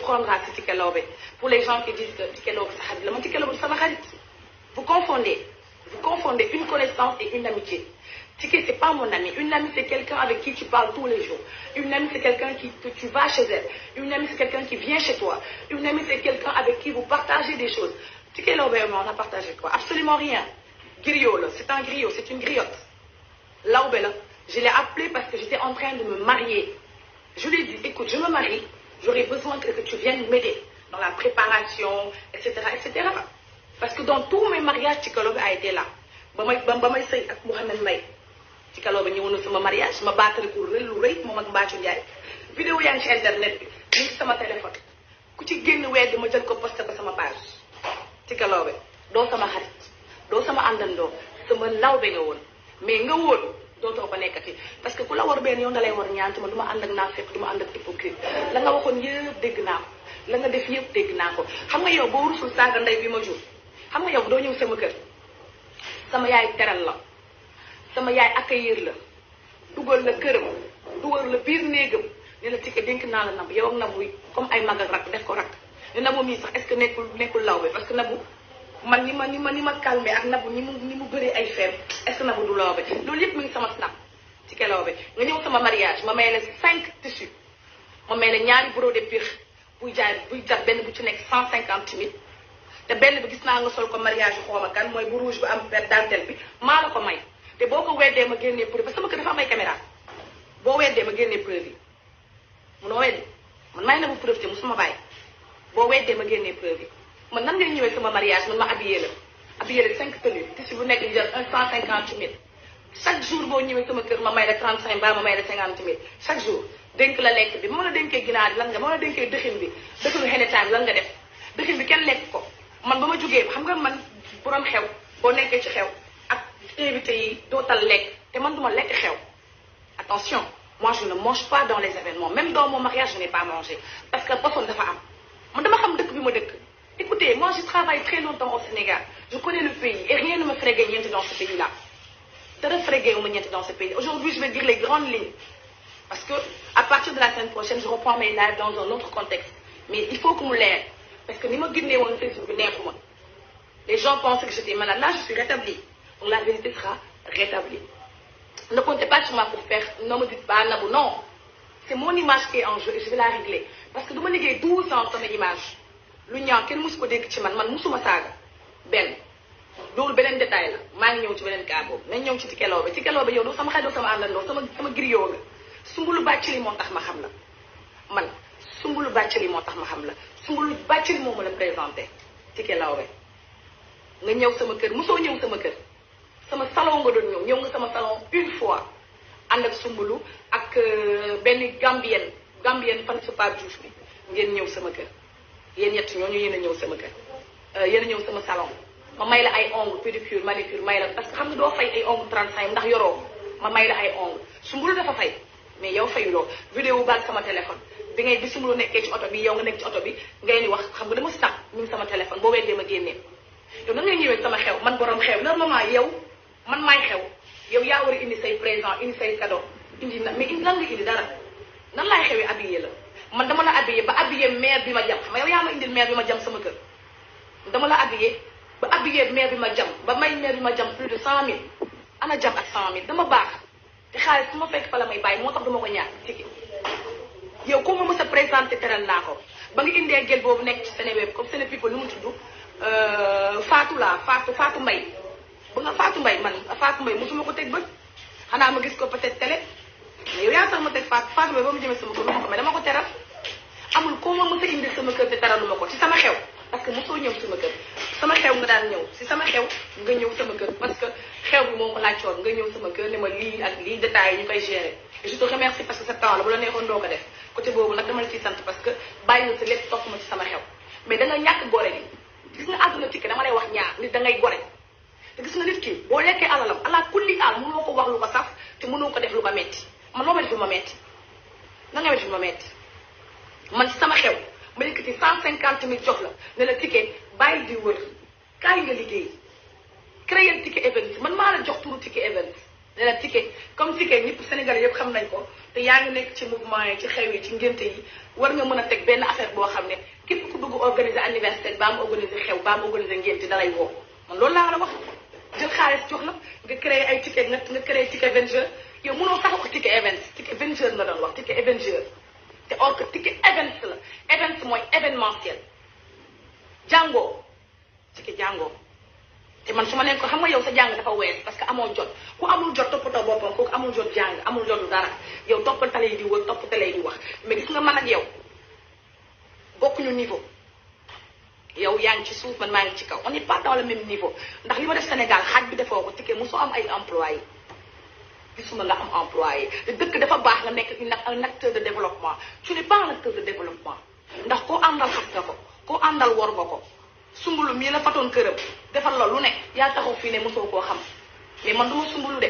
reprendra ce Tické Laobé. Pour les gens qui disent que Tické Laobé sa xarit la man Tické Laobé sama xarit. Vous confondez une connaissance et une amitié. Tické, c'est pas mon ami. Une amie, c'est quelqu'un avec qui tu parles tous les jours. Une amie, c'est quelqu'un que tu vas chez elle. Une amie, c'est quelqu'un qui vient chez toi. Une amie, c'est quelqu'un avec qui vous partagez des choses. Tické Laobé, on a partagé quoi? Absolument rien. Griot, là, c'est un griot, c'est une griotte. Laobé, là, je l'ai appelé parce que j'étais en train de me marier. Je lui ai dit, écoute, je me marie, j'aurais besoin que tu viennes m'aider dans la préparation, etc., etc. Parce que dans tous mes mariages, Tické Laobé a été là. ba may sëy ak Mouhamed Mbaye Tické Laobé ñëwoon na sama mariage ma baatale ko lu rëy moom ak Mbathio Ndiaye. vidéo yaa ngi ci internet bi ñu ngi sama téléphone ku ci génn weddi ma jël ko posté ko sama page. Tické Laobé doo sama xarit doo sama àndandoo sama lawbe nga woon mais nga woon dootoo ko nekkati parce que ku la war benn yoon da lay war ñaant ma du ma ànd ak naafeq du ma ànd ak hypocrite la nga waxoon yëpp dégg naa ko la nga def yëpp dégg naa ko xam nga yow boo rusul saaga ndey bi ma jur xam nga yow doo ñëw sama kër sama yaay teral la sama yaay accueillir la dugal la këram dugal la biir néegam ne la Tické dénk naa la Nabou yow ak Nabou comme ay mag ak rak def ko rak ne Nabou mii sax est ce que nekkul lawbe parce que Nabou man ni ma calmé ak Nabou ni mu bëree ay feem est ce que Nabou du lawbe loolu yëpp mi ngi sama snap Tické Laobé nga ñëw sama mariage ma may la 5 tissus ma may la ñaari brodé pire buy jar benn bu ci nekk 150 000 te benn bi gis naa nga sol ko mariage xooma kan mooy bu rouge bu am per dentelle bi maa la ko may te boo ko weddee ma génnee preuve parce que sama kër dafa am ay caméra boo weddee ma génnee preuve yi munoo weddi man may na bu preuve te musuma bàyyi boo weddee ma génnee preuve yi man nan ngay ñëwee sama mariage man ma habillé la 5 tenues tissu bu nekk jar 150 000 chaque jour boo ñëwee sama kër ma may la 35 ba ma may la 50 000 chaque jour dénk la lekk bi ma la dénkee ginaar lan nga ma la dénkee dëxin bi dëxinu xenetaan lan nga def dëxin bi kenn lekk ko man ba ma jógee xam nga man borom xew boo nekkee ci xew ak invité yi dootal lekk te man duma lekk xew attention moi je ne mange pas dans les événements même dans mon mariage je n'ai pas mangé parce que poson dafa am man dama xam dëkk bi ma dëkk écoutez moi je travaille très longtemps au Sénégal je connais le pays et rien ne me ferait gagner dans ce pays là dara ferait gagner dans ce pays aujourd'hui je vais dire les grandes lignes parce que à partir de la semaine prochaine je reprends mes lives dans un autre contexte mais il faut que mu leer parce que ni ma génnee woon Facebook bi neexuma les gens pensaient que j'étais malade là je suis rétablie donc la vérité sera rétablie ne comptez pas sur moi pour faire ne me dites pas Nabou non c'est mon image qui est en jeu et je vais la régler parce que dama liggéey 12 ans sama image lu ñaaw kenn musu ko dégg ci man musuma saaga benn loolu beneen détail la maa ngi ñëw ci beneen cas boobu nañ ñëw ci Tické Laobé yow doo sama xarit doo sama àndandoo sama griot nga Soumboulou Bathily moo tax ma xam la man Soumboulou Bathily moo tax ma xam la Soumboulou Bathily moo ma la présenté Tické Laobé nga ñëw sama kër mosoo ñëw sama kër sama salon nga doon ñëw nga sama salon une fois ànd ak Soumboulou ak benn gambienne fan su Pape Diouf bi ngeen ñëw sama kër yéen ñett ñooñu yéen a ñëw sama kër yéen a ñëw sama salon ma may la ay ongles pédicure manicure may la parce que xam nga doo fay ay ongles 35 ndax yoroo ma may la ay ongles Soumboulou dafa fay mais yow fayuloo vidéo baag sama téléphone bi Soumboulou nekkee ci oto bi yow nga nekk ci oto bi ngay ni wax xam nga dama snap ñu ngi sama téléphone boo weddee ma génnee yow nan ngay ñëwee sama xew man borom xew normalement yow man maay xew yow yaa war a indi say présent indi say cadeau indi na mais lan nga indi dara nan laay xewee habillé la man dama la habillé ba habillé mère bi ma jam xam nga yow yaa ma indil mère bi ma jam sama kër dama la habillé ba habillé mère bi ma jam ba may mère bi ma jam plus de 100 000 ana jam ak 100 000 dama baax te xaalis su ma fekk fa la may bàyyi moo tax dama ko ñaar Tické yow ko ma mës a présenté teral naa ko ba nga indee gel boobu nekk ci Seneweb comme Sene People lu mu tudd Fatou Mbaye ba nga Fatou Mbaye mosuma ko teg bët xanaa ma gis ko peut-être télé mais yow yaa tax ma teg Fatou Mbaye ba mu jëmee sama kër lu ma ko mais dama ko teral amul koo ma mës a indil sama kër te teraluma ko ci sama xew parce que mosoo ñëw sama kër sama xew nga daan ñëw si sama xew nga ñëw sama kër parce que xew bi moo ko laajoon nga ñëw sama kër ne ma lii ak lii détails yi ñu koy gérer et je te remercie parce que sa temps la bu la neexoon doo ko def côté boobu nag dama la ciy sant parce que bàyyi nga sa lépp topp ma ci sama xew mais da nga ñàkk gore gi gis nga àdduna Tické dama lay wax ñaar nit da ngay gore te gis nga nit ki boo lekkee alalam ala kulli aal mënoo ko wax lu ko saf te mënoo ko def lu ko metti man loo ma def lu ma metti na nga def lu ma metti man ci sama xew ma yëkkati 150 000 jox la ne la Tické bàyyi di wër kaay nga liggéey créer Tické Events man maa la jox turu Tické Events ne la Tické comme Tické ñëpp Sénégalais yëpp xam nañ ko te yaa ngi nekk ci mouvement yi ci xew yi ci ngénte yi war nga mën a teg benn affaire boo xam ne anniversaire baa mu organiser xew baa mu organiser ngénte dalay woo man loolu laa la wax jël xaalis jox la nga créé ay ticket nga créé ticket Avenger yow mënoo sax wax ticket event ticket Avenger nga doon wax ticket Avenger te or que ticket event la event mooy événementiel jàngoo ticket jàngoo te man su ma leen ko xam nga yow sa jàng dafa wees parce que amoo jot ku amul jot toppatoo boppam kooku amul jot jàng amul jotu dara yow toppal tale yi di wër topp tale yi di wax mais gis nga man ak yow bokkuñu niveau yow yaa ngi ci suuf man maa ngi ci kaw on n'est pas dans le même niveau ndax li ma def Sénégal xaaj bi defoo ko ticket mosoo am ay employés gisuma nga am employé dëkk dafa baax nga nekk un acteur de développement tu n'es pas un acteur de développement ndax koo àndal xas nga ko koo àndal wor nga ko sumbulu mii la fatoon këram defal la lu ne yaa taxaw fii ne mosoo koo xam mais man duma sumbulu de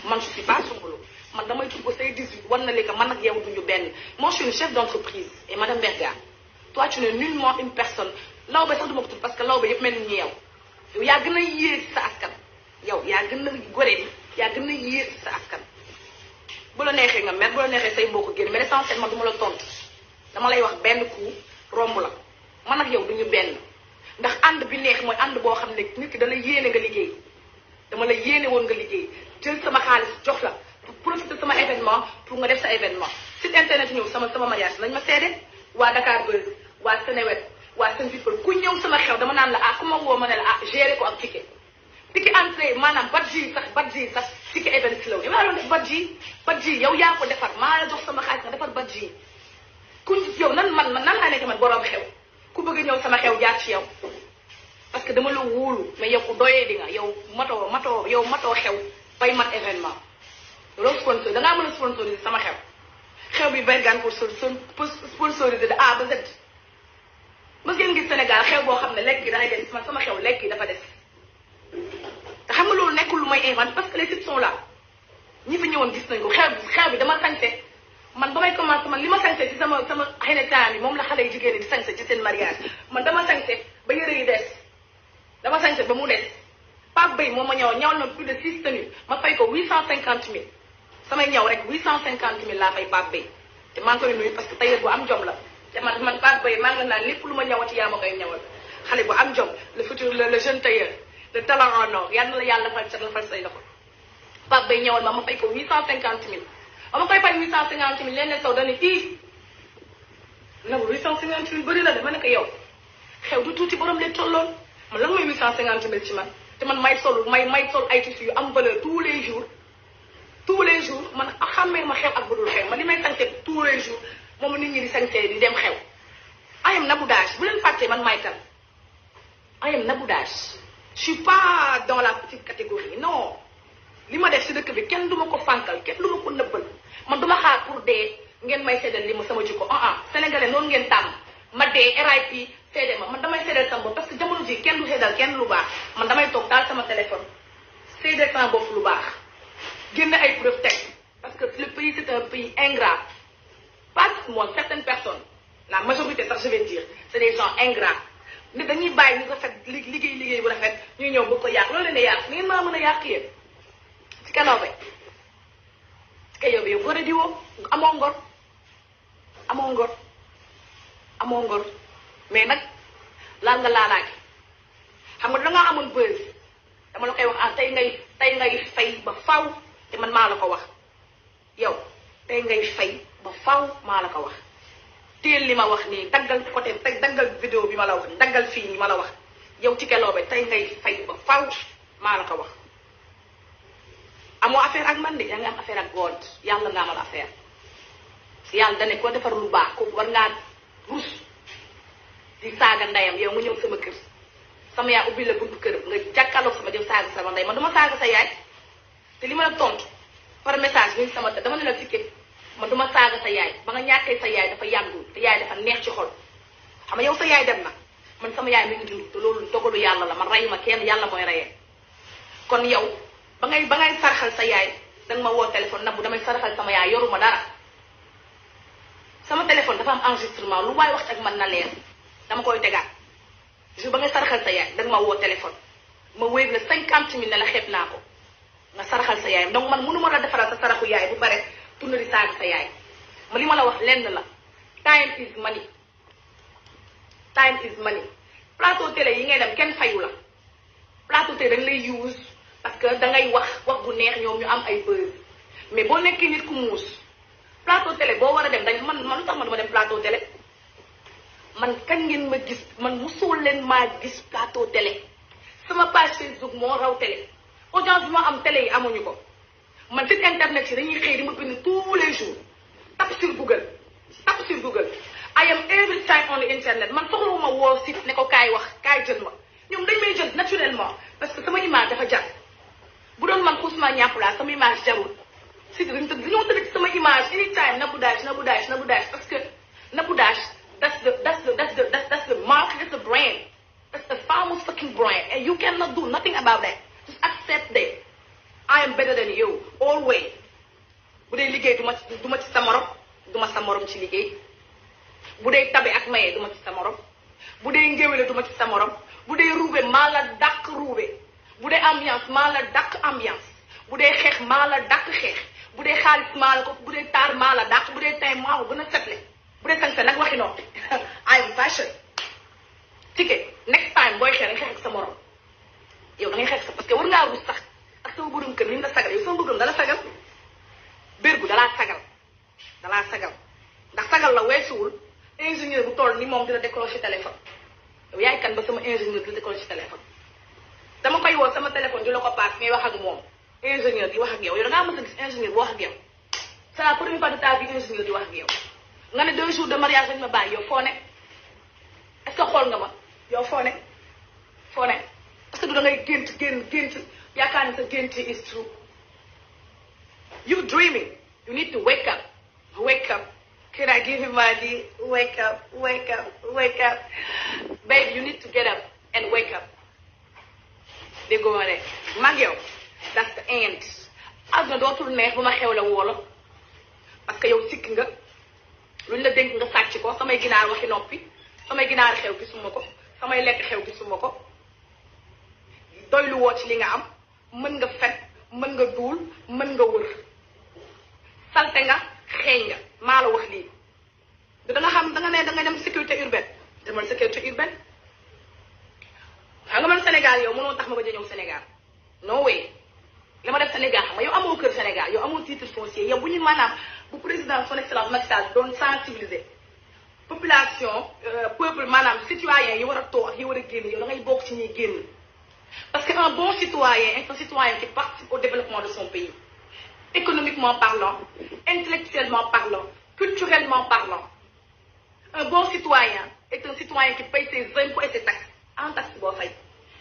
man je suis pas sumbulu man damay tudd ko say 18 war na léegi man ak yow duñu benn moi je suis une chef d'entreprise et madame Berga toi tu n'es nullement une personne law ba sax duma ko tudd parce que law ba yëpp mel ni yow yow yaa gën a yées sa askan yow yaa gën a gore di yaa gën a yées sa askan bu la neexee nga mer bu la neexee say mbokk génn mais l'essentiel du ma la tontu dama lay wax benn coup romb la man ak yow duñu benn ndax ànd bi neex mooy ànd boo xam ne nit ki da la yéene nga liggéey dama la yéene woon nga liggéey jël sama xaalis jox la pour profiter sama événement pour nga def sa événement site internet ñëw sama mariage nañ ma seede waa Dakar Buzz waa Seneweb waa Sen People ku ñëw sama xew dama naan la ah ku ma woo ma ne la ah géré ko ak ticket entrée maanaam badge sax ticket event si la yow yaa doon def badge yow yaa ko defar maa la jox sama xaalis nga defar badge yi ku yow nan laa nekk man borom xew ku bëgg ñëw sama xew jaar ci yow parce que dama la wóolu mais yow ku doyee di nga yow matoo xew bay mat événement loolu sponsor dangaa mën a sponsoriser sama xew bi Bergane pour sponsoriser de A ba Z mës ngeen gis Sénégal xew boo xam ne lekk gi dangay des man sama xew lekk gi dafa des te xam nga loolu nekkul lu may inventé parce que les sites sont là ñi fi ñëwoon gis nañ ko xew bi dama sañse man ba may commencé man li ma sañse ci sama xëy na temps yi moom la xale yu jigéen ñi di sañse ci seen mariage man dama sañse ba yëre yi des dama sañse ba mu des Pape Bay moom ma ñëw na plus de 6 tenues ma fay ko 850 000 samay ñëw rek 850 000 laa fay Pape Bay te maa ngi koy nuyu parce que tailleur bu am jom la te man Pape Bay maa ngi naan lépp lu ma ñëwati yaa ma koy ñëwal xale bu am jom le futur le jeune tailleur le talent en or yal na la yàlla fal say loxo Pape Bay ñëwal ma fay ko 850 000 ba ma koy fay 850 000 leen ne saw dana nagu 850 000 bëri la de ma ne ko yow xew du tuuti borom leen tolloon man lan mooy 850 000 ci man te man may sol ay tissus yu am valeur tous les jours man xàmmee ma xew ak budul xew man li may sañse tous les jours moom nit ñi di sañse di dem xew I am Nabou Dash bu leen fàttee man may kan I am Nabou Dash je suis pas dans la petite catégorie non li ma def si dëkk bi kenn du ma ko fànkal kenn du ma ko nëbbal man du ma xaar pour dee ngeen may seddal li ma sama jikko sénégalais noonu ngeen tàmm ma dee RIP seede ma man damay seedal sama bopp parce que jamono ji kenn du seedal kenn lu baax man damay toog daal sama téléphone seedal sama bopp lu baax génn ay preuve teg parce que le pays c'est un pays ingrat pas moi certaines personnes la majorité sax je vais dire c'est des gens ingrats nit dañuy bàyyi ñu rafet liggéey bu rafet ñuy ñëw bëgg ko yàq loolu leen ne yàq ni ngeen maa mën a yàq yéen ci kanaw be ci kay yow bi yow góor a di woo amoo ngor mais nag laal nga laalaake xam nga dangaa amoon buzz dama la koy wax tey ngay fay ba faw te man maa la ko wax yow tey ngay fay ba faw maa la ko wax teel li ma wax nii daggal côté daggal vidéo bi ma la wax daggal fii ni ma la wax yow ci keloo be tey ngay fay ba faw maa la ko wax amoo affaire ak man de yaa ngi am affaire ak God yàlla nga amal affaire yàlla dane ko defar lu baax kooku war ngaa rus di saaga ndeyam yow nga ñëw sama kër sama yaay ubbi la buntu kër nga jàkkaarloog sama jëm saaga sama ndey man duma saaga sa yaay te li ma la tontu par message bi sama dama ne la ticket man duma saaga sa yaay ba nga ñàkkee sa yaay dafa yàggul te yaay dafa neex ci xol xam nga yow sa yaay dem na man sama yaay mi ngi dund te loolu dogalu yàlla la man reyuma kenn yàlla mooy reyee kon yow ba ngay saraxal sa yaay danga ma woo téléphone Nabou damay saraxal sama yaay yoruma dara sama téléphone dafa am enregistrement lu waay wax ak man na leer dama koy tegaat jour ba ngay saraxal sa yaay danga ma woo téléphone ma wéeg la 50 000 ne la xeeb naa ko nga saraxal sa yaay donc man mënu ma la defaral sa saraxu yaay bu pare tourné di saaga sa yaay ma li ma la wax lenn la time is money time is money. Plateau télé yi ngay dem kenn fayu la plateau télé dañ lay use parce que dangay wax bu neex ñoom ñu am ay buzz mais boo nekkee nit ku muus plateau télé boo war a dem dañ man lu tax man dama dem plateau télé man kañ ngeen ma gis man musoo leen maa gis plateau télé sama page Facebook moo raw télé audience bi ma am télé yi amuñu ko man site internet yi dañuy xëy di ma bind tous les jours tap sur Google I am every time on the internet man soxlawuma woo site ne ko kaay wax kaay jël ma ñoom dañ may jël naturellement parce que sama image dafa jar bu doon man Ousmane Niampula sama image jarul site dañoo tëdd sama image anytime Nabou Dash parce que Nabou Dash that's the mark, that's the brand, that's the famous fucking brand, and you cannot do nothing about that. Just accept that I am better than you always. bu dee liggéey du ma ci sa morom du ma sa morom ci liggéey bu dee tabe ak maye du ma ci sa morom bu dee ngéwéle du ma ci sa morom bu dee ruube maa la dàq ruube bu dee ambiance maa la dàq ambiance bu dee xeex maa la dàq xeex bu dee xaalis maa la ko bu dee taar maa la dàq bu dee tay maa ko gën a setle bu dee sañse nag waxi noonu I am fashion ticket next time booy xeex ak sa morom yow da ngay xeex parce que war ngaa rus sax ak sama borom kër ni mu la sagal yow sama borom dala sagal bérgu dalaa sagal ndax sagal la weesuwul ingénieur bu toll ni moom dina décrocher téléphone yow yaay kan ba sama ingénieur dina décrocher téléphone dama koy woo sama téléphone di la ko paas ngay wax ak moom ingénieur di wax ak yow da ngaa mës a gis ingénieur bu wax ak yow c'est la première fois de ta vie ingénieur di wax ak yow nga ne 2 jours de mariage dañ ma bàyyi yow foo ne est-ce que xool nga ma yow foo ne parce que du da ngay gént yaakaar ni sa gént is true. You dreaming. You need to wake up. Can I give you money? Wake up. Baby, you need to get up and wake up. They go on it. Mag that's the end. Aduna dootul neex ba ma xew la woola parce que yow sikk nga luñ la dénk nga sàcc ko samay ginaar waxi noppi samay ginaar xew gisuma ko samay lekk xew gisuma ko doylu woo ci li nga am mën nga fen mën nga duul mën nga wër salte nga xeeñ nga maa la wax lii da nga xam da nga dem sécurité urbaine demal sécurité urbaine xam nga man Sénégal yow mënoo tax ma bañ a ñëw Sénégal no way li ma def Sénégal xam nga yow amoo kër Sénégal yow amoo titre foncier yow bu ñu maanaam bu président son excellence Macky Sall doon sensibiliser population peuple maanaam citoyen yi war a toog yi war a génn yow da ngay bokk ci ñuy génn parce que un bon citoyen est un citoyen qui participe au développement de son pays économiquement parlant intellectuellement parlant culturellement parlant un bon citoyen est un citoyen qui paye ses impôts et ses taxes en taxe boo fay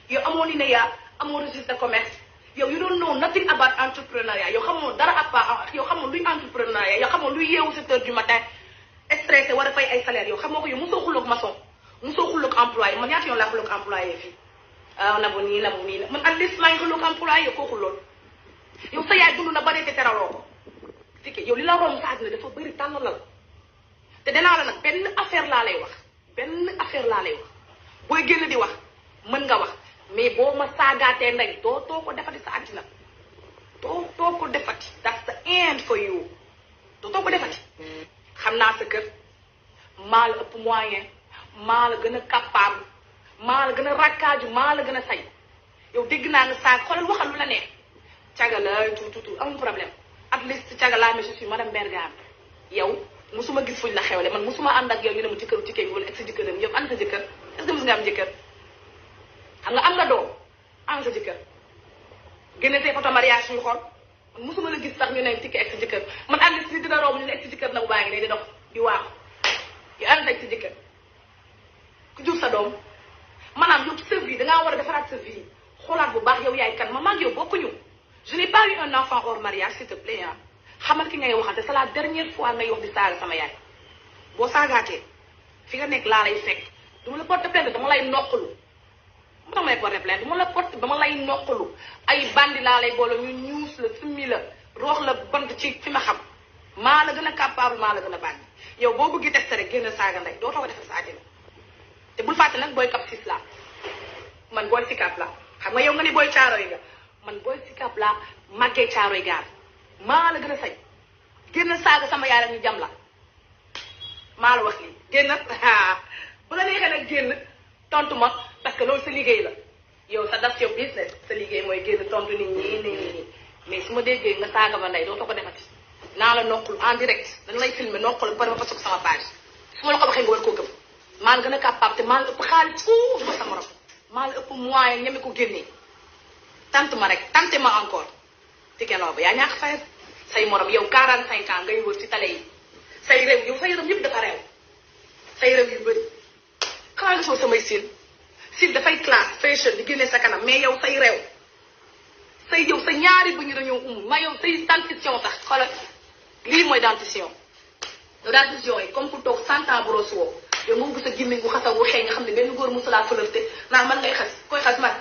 yow amoo linéa amoo registre de commerce yow you don't know nothing about entrepreneuriat yow xamoo dara à part yow xamoo luy entrepreneuriat yow xamoo luy yeewu 7 heures du matin stressé war a fay ay salaire yow xamoo ko yow mosoo xulloog maçon mosoo xulloog employé man ñaata yoon laa xulloog employé fii nabu nii man at least maa ngi xulloog employé yow koo xullool yow sa yaay dund na ba dee te teraloo ko dike yow li la romb sa àddina dafa bëri tànnalal te danaa la nag benn affaire laa lay wax booy génn di wax mën nga wax mais boo ma saagaatee ndey doo ko defati sa àddina doo ko defati that's the end for you doo ko defati xam naa sa kër maa la ëpp moyen maa la gën a capable maa la gën a rakkaaju maa la gën a say yow dégg naa nga saag xoolal waxal lu la neex caga la tuuti amul problème at least caga laa mais je suis madame Bergame yow musuma gis fuñ la xewle man musuma ànd ak yow ñu ne ma ci këru jëkkër bi wala ak sa jëkkëram yow ànd sa jëkkër est-ce que mos nga am jëkkër xam nga am nga doom am sa jëkkër génne say photo mariage ñu xool man musuma la gis sax ñu ne tikki ak sa jëkkër man ànd si dina romb ñu ne ak sa jëkkër nag baa ngi ne di dox di waaxu yu ànd ak sa jëkkër ku jur sa doom maanaam yow sa vie dangaa war a defaraat sa vie xoolaat bu baax yow yaay kan ma mag yow bokkuñu je n'ai pas eu un enfant hors mariage s'il te plaît ah xamal ki ngay waxante c'est la dernière fois ngay wax di saaga sama yaay boo saagaatee fi nga nekk laa lay fekk dama la porte plainte dama lay nokkalu mu tax may porte plainte dama la porte dama lay nokkalu ay bandi laa lay boole ñu ñuus la summi la roox la bant ci fi ma xam maa la gën a capable maa la gën a bandi yow boo bëggee testé rek génn saaga ndey doo ko defee sa àddina te bul fàtte nag booy kap 6 la man booy sikap la xam nga yow nga ni booy caaroy nga man booy sikap la màggee caaroy gaar maa la gën a sañ génn saaga sama yaay la ñu jam la maa la wax lii génn bu la neexee nag génn tontu ma parce que loolu sa liggéey la yow sa daf yow business sa liggéey mooy génn tontu nit ñi nii mais su ma déggee nga saaga ma ndey dootoo ko defati naa la noqul en direct dañ lay filmer noqul ba pare ma fas ko sama page su ma la ko waxee nga war koo gëm maa la gën a capable te maa la ëpp xaalis fuuf ma sa morom maa la ëpp moyen ñeme ko génnee tant ma rek tante ma encore Tické Laobé yaa ñàkk fayal say morom yow 45 ans ngay wër ci tale yi say réew yow sa yaram yëpp dafa réew say réew yu bëri xanaa nga soo samay sil dafay classe fashion di génne sa kanam mais yow say réew say yow sa ñaari bëñ dañoo ma yow say dentition sax xoolal lii mooy dentition yow dentition yi comme ku toog 100 ans brosse woo yow nga ubbi sa gémmiñ gu xasaw wu xëy nga xam ne benn góor mosulaa flirté naan man ngay xas koy xas man